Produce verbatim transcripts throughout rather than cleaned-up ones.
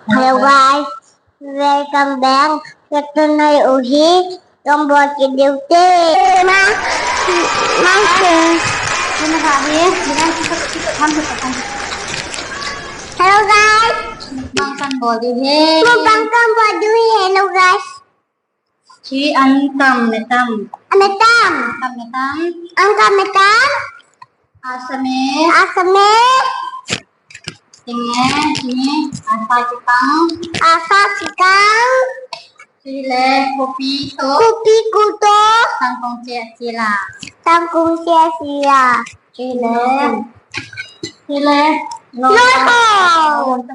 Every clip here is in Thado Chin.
Hello guys, welcome back. Kei tuni uhi, tong bol kit diu te. Ma, ma, Hello guys. Mukbang kan bol diu he. Mukbang kan bol diu he. Hello guys. Chi an tam me tam. An me tam. An tam me tam. An tam me tam. Asame. Asame. Tinge, tinge. Asa chikang. Asa chikang. Chile, kopi to. Kopi kuto. Tangkong che sila. Tangkong che sila. Chile. Chile. Loho. Loho.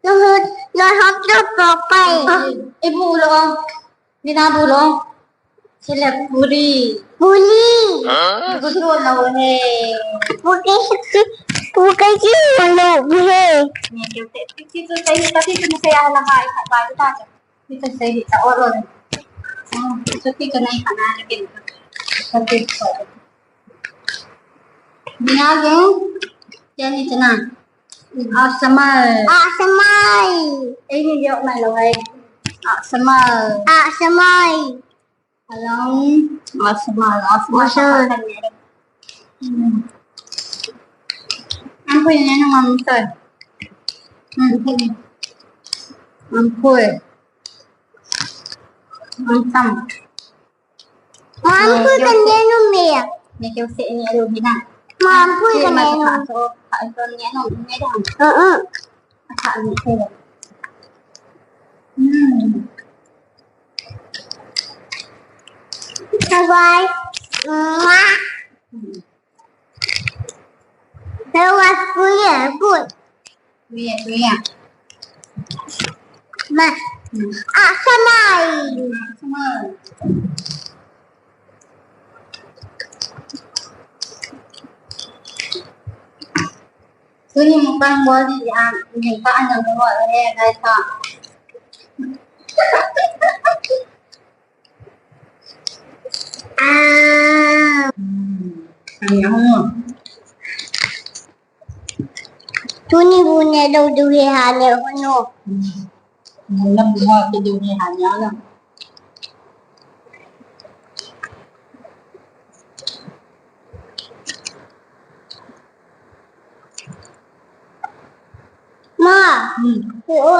Loho. Loho. Loho. Ibu lo. Bina bulo. Sila puri. Puri. Hah? Gusto na he. Puri. Puri si lo he. Ni keu te. Ti tu sai ta ti tu sai ala hai ta ba ta. Ti tu sai ta olo. Hmm, so ti ka nai ka na ke. Ka ti so. Bina ge. Ya ni tena. Asamai. Asamai. Ei ni yok mai lo ai. Asamai. Asamai. Along. Asamai. Asamai. Asamai. Hmm. Ampui ni na mam sai. Hmm. Ampui. Ampui. Mampui ka nenu me. Ni keu se ni alu hina. Mampui ka nenu. Ka nenu me dan. Uh uh. Ka ni se. Hmm. Bye bye. Mwah. Hello guys, kuya, good. Kuya, kuya. Ma. Hmm. Asamai. Asamai. Tuni mukbang bol di ya, ni ka anang ko le guys ha. Ah. Hmm. Ani ho. Tuni bu ne dou du he ha ne ho no. Hmm. Muna muna ke du he ha ne na. Ma. Hmm. Ke o.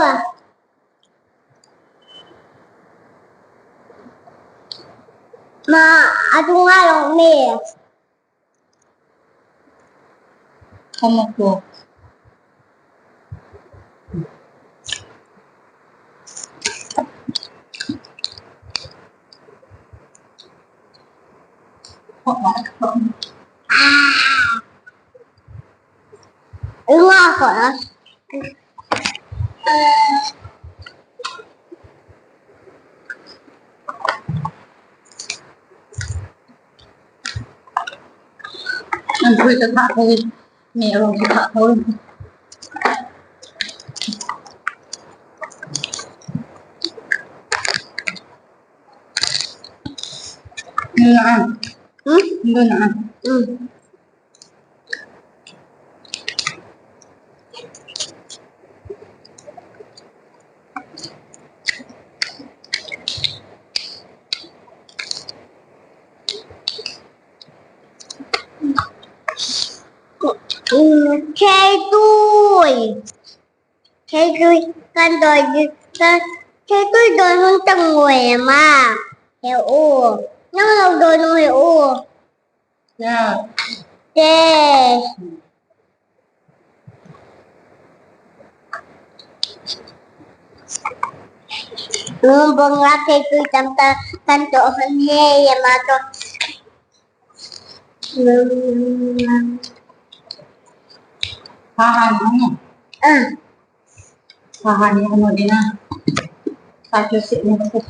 Ma, adunga long me. Kamu ko. Ua ko. An thui ka tha thui. Me ro ka tha thui. Nuna. Hmm? Nuna. Hmm. Thei tui. Thei tui kan doi di kan thei tui doi hung tang ngoi ma. He o. Nang lo doi nu he o. Ya. Te. Nung bong la thei tui tam ta kan to hon he ya ma to. Hahan ano? Ah. Hahan ano din na. Sakit si ano ko.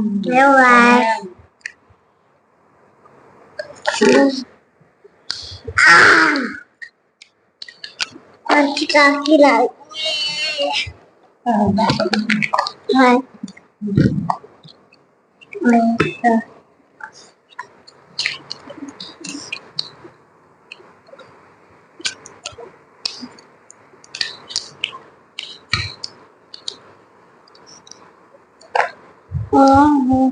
Bye bye. Ah. Ang kita kila. Hai. Oh.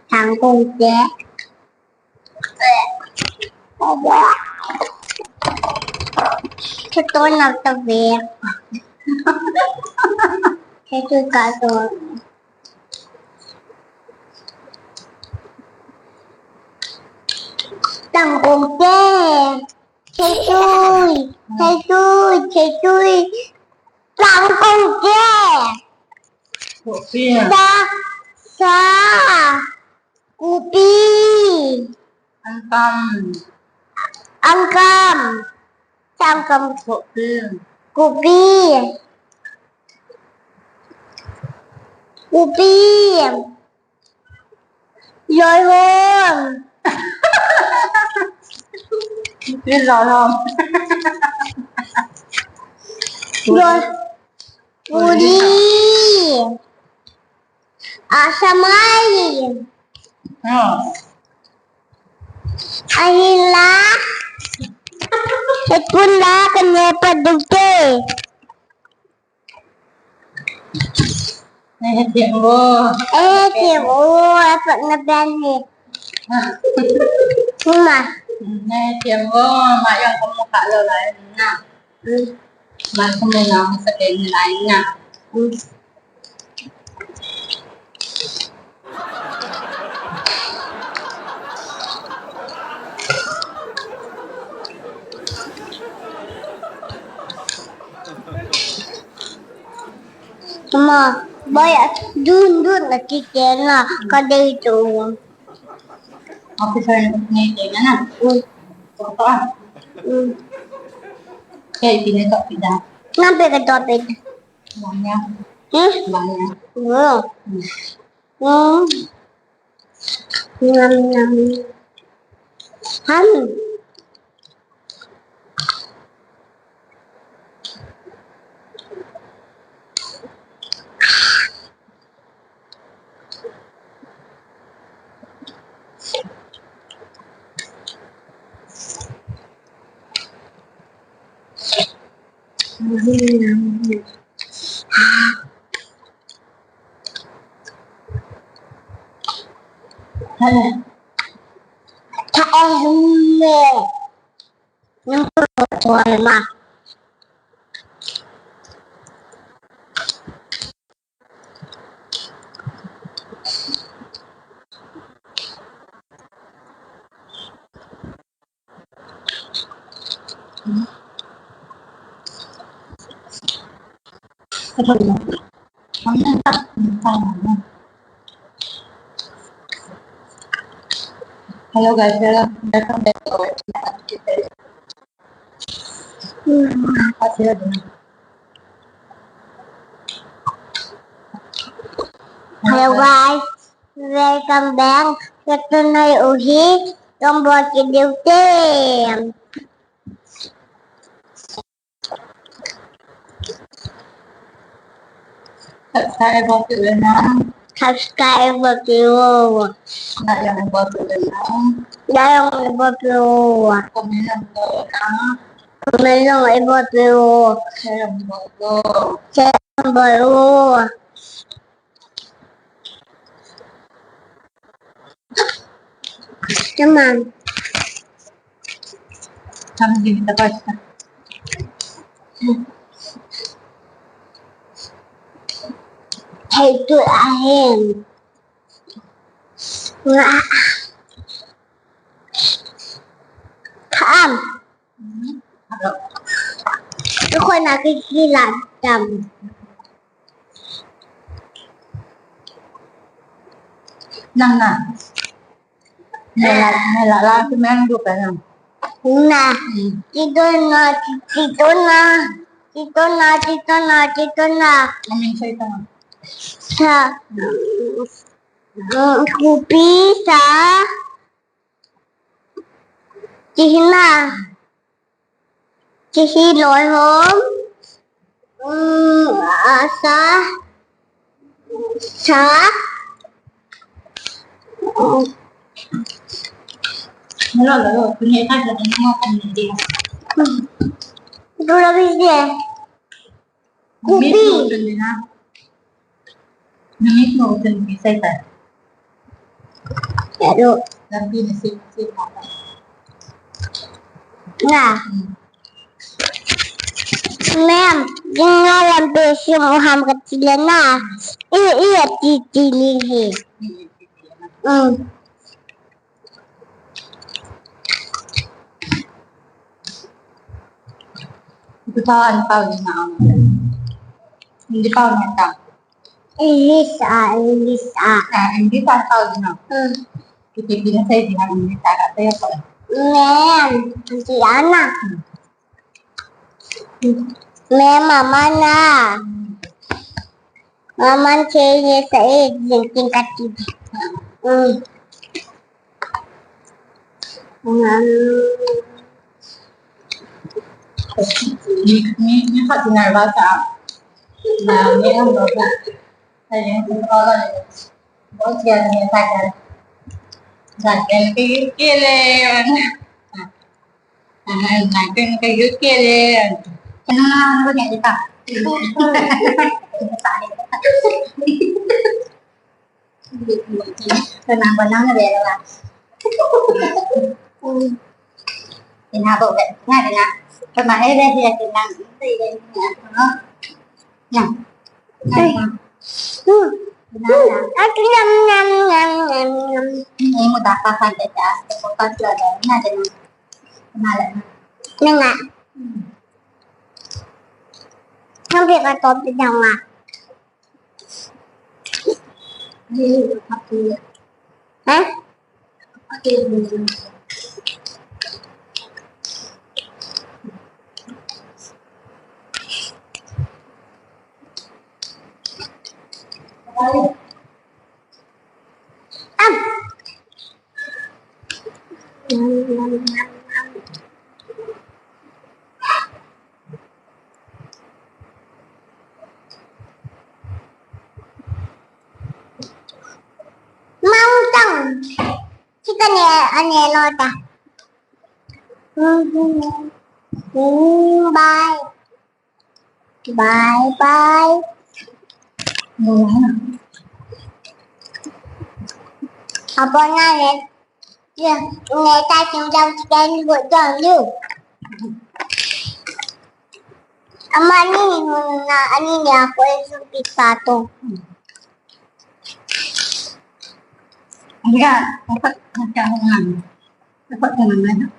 Thằng con chết. Cái tôi nào tao về. Cái tôi cả rồi. Thằng con chết. Thầy tôi, thầy tôi, thầy tôi. Thằng con chết. Sa, sa. Kupi. Angkam. Angkam. Angkam. Kupi. Kupi. Kupi. Loi hon. Kupi loi hon. Loi. Puri. Asamai. Hmm. Ahila. Ekun la kanya padukte. Nai thiam vo. Eh, thiam vo, apat na ban he. Uma. Nai thiam vo, ma yang kamu kha lou lai na. Hmm. Ma kamu na sa ke ni lai na. Hmm. Ma, baya dun dun na kikena kadei tu. Officer ni kena na. Hmm. Apa? Hmm. Kaya pinito pida. Nampi ka to pida. Banya. Hmm? Banya. Oh. Hmm. Hmm. Ngam, ngam. Ham. Hello guys, welcome, welcome back to our channel. Hello guys, welcome back. Katunai uhi, kambot ki duty. Subscribe button na. Subscribe button. Dayong button na. Dayong button. Comment button na. Comment button. Share button. Share button. Come on. Come on, give me the first one. Hey, good, I am. Come. ทุกคนนะ คือ คือร้านจำ นั่งน่ะ ในร้าน ในร้าน ร้านที่แม่งดูไปน่ะ Hina. Hmm. Chitona, chi-, chitona, chitona, chitona, chitona. Amin sa ito. Sa, mm, kopi, sa, chihina. Chihi loi hom. Mm, asa. Sa. Hello, hello. Kung may kasi, ano mo, ano mo, hindi mo. Ito lang, Miss, eh. Kopi. Nangis mo, utang mo, say that. Pero, lampi na si, si Papa. Nga. Hmm. Ma'am, yung nga lampi si Muhammad sila na. Iya, iya, titilihin. Hmm. Ito pa, ano pa, ano na, ano. Hindi pa, ano pa. English, ah, English, ah. Ah, English, ah, ano pa, ano. Hmm. Kita pinasay, di na, English, ah, kaya pa. Ma'am, si Ana. Hmm. Ma'am, mama na. Hmm. Maman che ye sa e jin kin ka ti. Mm. Mm. Ni, ni, ni ka ti na ba sa. Na, ni ang ba sa. Sa yin ko ko la. Bo tia ni ta ka. Sa ke ke le. Ah, nang keng keng yut ke le. Kena, apa ni kita? Kena, benang na bela lah. Kena, apa, kena, kena. Kena, eh, dia, dia, kena. Itu, dia, kena. Nah. Nah, nah. Aku nyam, nyam, nyam, nyam, nyam. Ini mudah pahan dia, dah. Lepas tu ada, ini ada, nah. Nah, nah. Nengah. Hmm. Sampai ke top di nengah. Ini, aku. Hah? Mountain. Chika ne, ane lota. Bye. Bye bye. Abona ne. Ya, ne ta chim jam chicken bu jam lu. Ama ni na ani ne ako esu pipato. Amiga, dapat macam mana? Dapat macam mana?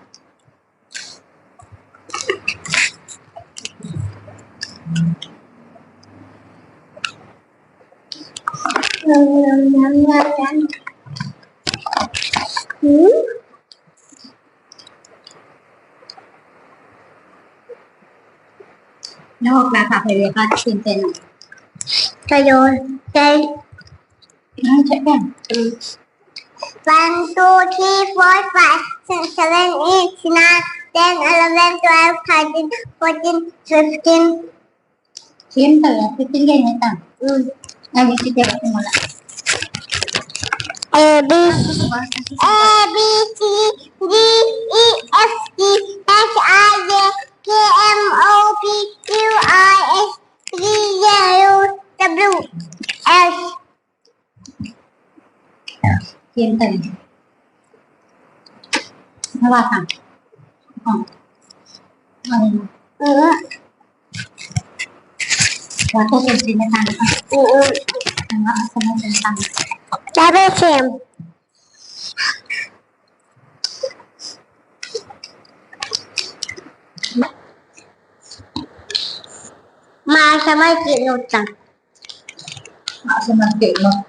Hmm? Nahok na ka pwede ka, sinte na. Kayo, kay, hmm, check yan. Hmm. One, two, three, four, five, six, seven, eight, nine, ten, eleven, twelve, thirteen, fourteen, fifteen. Same tayo, fifteen ganyan ta. Hmm. Lagi si Tero simula. A, B, C, A, B, C, D, E, F, G, H, I, J, K, M, O, P, Q, R, S, T, U, W, X. Same tayo. Hawakan. Oh. Ano? Wato ko din na tayo. Oo. Ano, asa na din tayo? Sabi, Shem. Masama yung kinutang. Masama yung kinutang.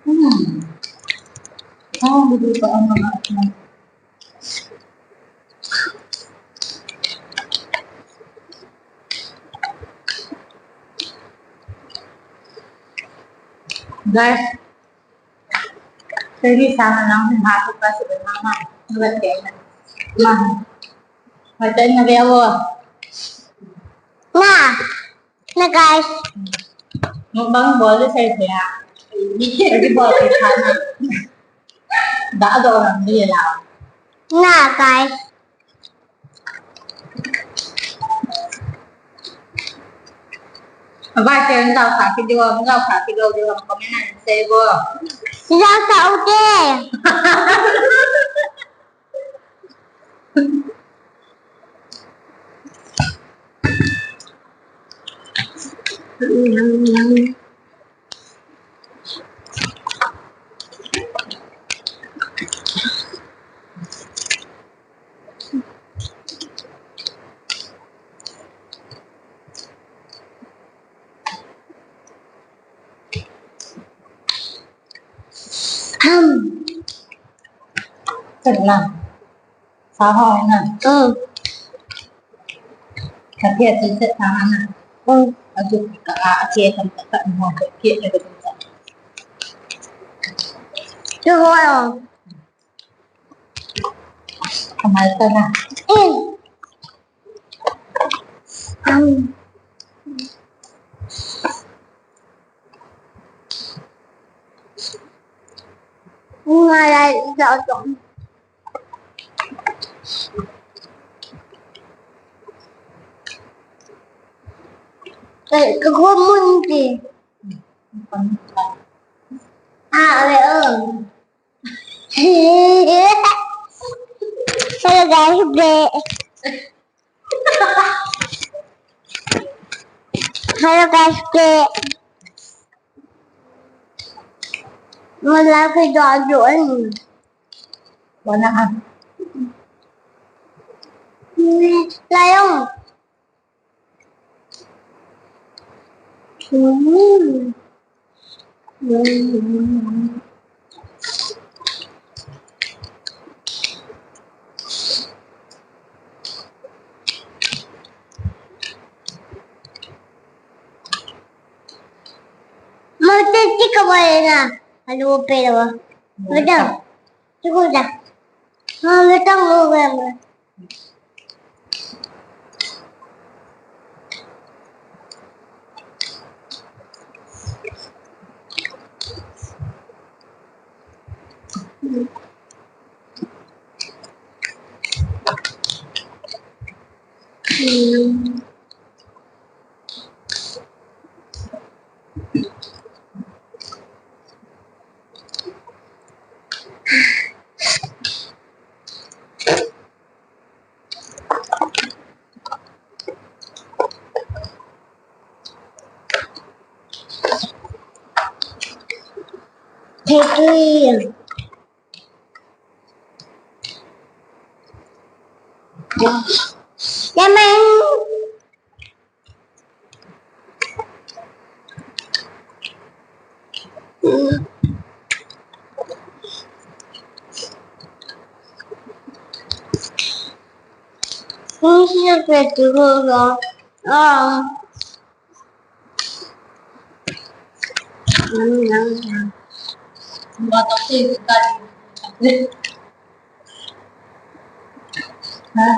Hmm. Guys, Baby, sana lang yung hapon pa sa mama. Nagkakita. Ma. Hotel na ba ako? Na. Na, guys. Mukbang bol sa kaya. Pwede bol sa sana. Dado lang nila. Na, guys. Aba, kaya daw sa akin, di ba? Daw sa akin, daw, di ba? Kami na, sa ibo. Daw sa ute. Ham. Tenang. Saho na. Hmm. Kapia tu se saho na. Hmm. Aduh ka a ke kan ta ka mo ke ke ke. Tu ho. Kamal ta na. Hmm. Hmm. Ngalai sa tong. Eh, kakuha mo yung tea. Ah, ale, oh. Hello, guys, ble. Hello, guys, ble. Wala kay Jojo, eh. Wala ka. Layong. Hmm. Hmm. Magtitika ba yan, ah? Halupe na ba? Madam. Siguro da. Ah, madam, okay, madam. Piggy. Lemon. Ini sih yang kedua, ya. Ah. Yum, yum, yum. Ha?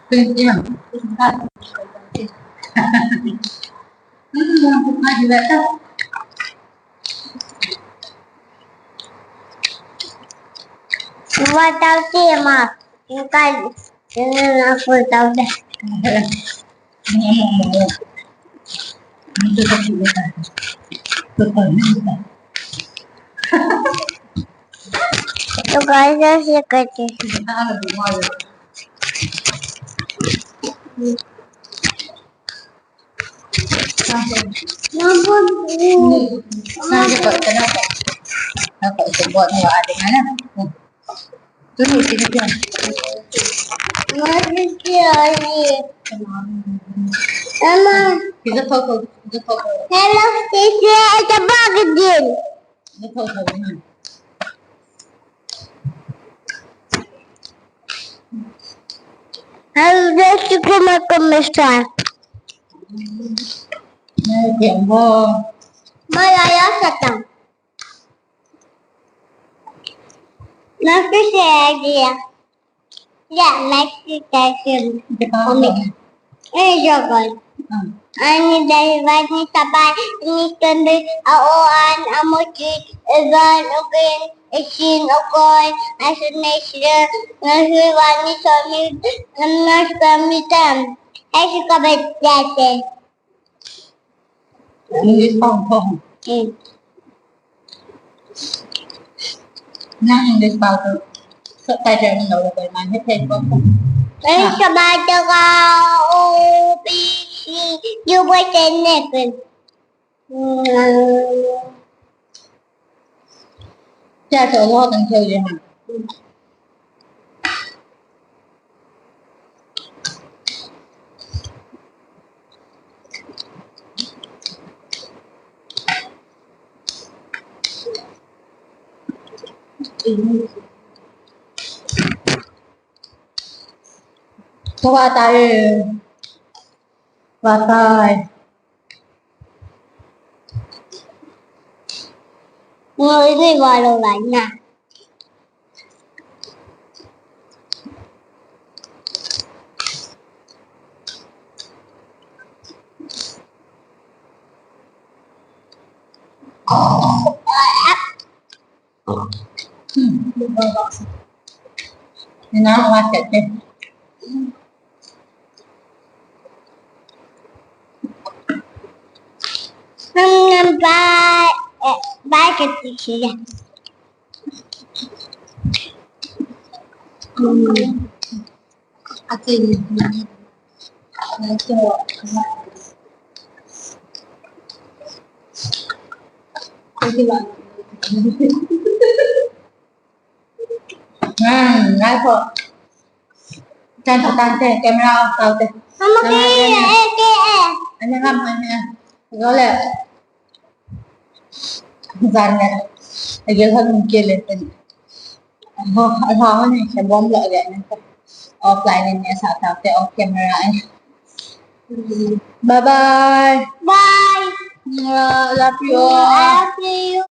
Twenty lang. One thousand, ma. Yung kal-, yung four thousand. So guys, that's the good thing. Saan ka pa? Saan ka pa? Ako, ito, buhat mo, ate, ano? Hmm. Tuloy, sige, yan. What is the idea? Mama. It's a photo. It's a photo. Hello, teacher. It's a bag again. It's a photo, hmm. Ang gusto ko magkumista. Ay, tiyan mo. Malaya sa tang. Nagkisiya. Ya, nagkisiya. Umi. Eh, jogon. Ani dai vani sabai, ni tende, a o an, a mochi, e van, o gen, e sin, o koi, a sun, e sira, na hui vani somi, na somi tam. Hai si kabe jate. English pao pao. Hmm. Nang English pao tu. Subtitle ni lo ko man he phen ko. Hai sabai ta ka, o, bi, si, you boy ten ne pen. Cha cha lo kan thei le ha. Ko va tai. Va tai. Ngồi đi vào đồ lạnh nè. Hmm. Ina wa tete. Nam nam ba, eh, ba ke ti shi ya. Hmm. Hmm, ngai po. Tan, tan, tan, camera off tau te. Mama, ke, eh, ke, eh. Anya ngam, anya. Gole. Jan le. Agil han ke le. Ho, ha, ha, ni se bom lo le. Offline ni sa ta te off camera. Bye bye. Bye. Love you all. I love you.